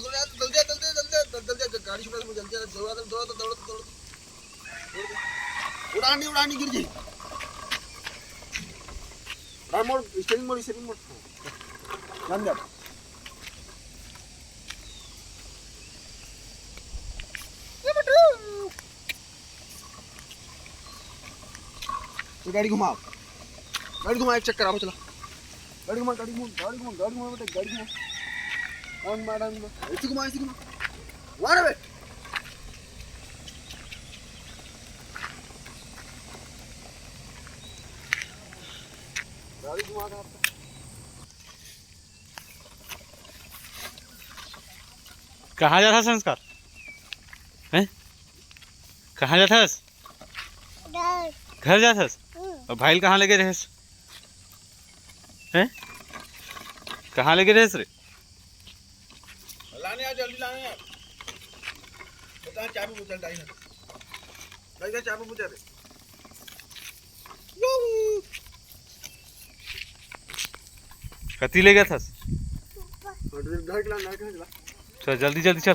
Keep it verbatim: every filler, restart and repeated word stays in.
जल्दी आ, जल्दी आ, जल्दी आ, जल्दी आ, जल्दी आ, गाड़ी छुड़ा दे, जल्दी आ, दौड़ा दे, दौड़ा दे, दौड़ा दे, दौड़ा दे। उड़ानी, उड़ानी, गिर गई। उड़ा, मोड़, steering मोड़, steering मोड़। ध्यान दे। तो गाड़ी घुमा, गाड़ी घुमा, एक चक्कर आओ, चला। गाड़ी घुमा, गाड़ी घुमा, गाड़ी घुमा, गाड़ी घुमा बेटा, गाड़ी घुमा। डाउन मार, डाउन मार, ऐसे घुमा, ऐसे घुमा। मार बे। गाड़ी घुमा, कहाँ पे? कहाँ जाथस संस्कार? हैं? कहाँ जाथस? घर। घर जाथस? हम्म। अउ भाई ल कहाँ लेगे रहेस? हैं? कहाँ लेगे रहेस रे? लाने आ, जल्दी लाने आ। बता, चाबी बोतल डाल ना। भाई का चाबी बोतल रे। कति लेगे थस? घर के ला, घर के ला। चल, जल्दी, जल्दी चल।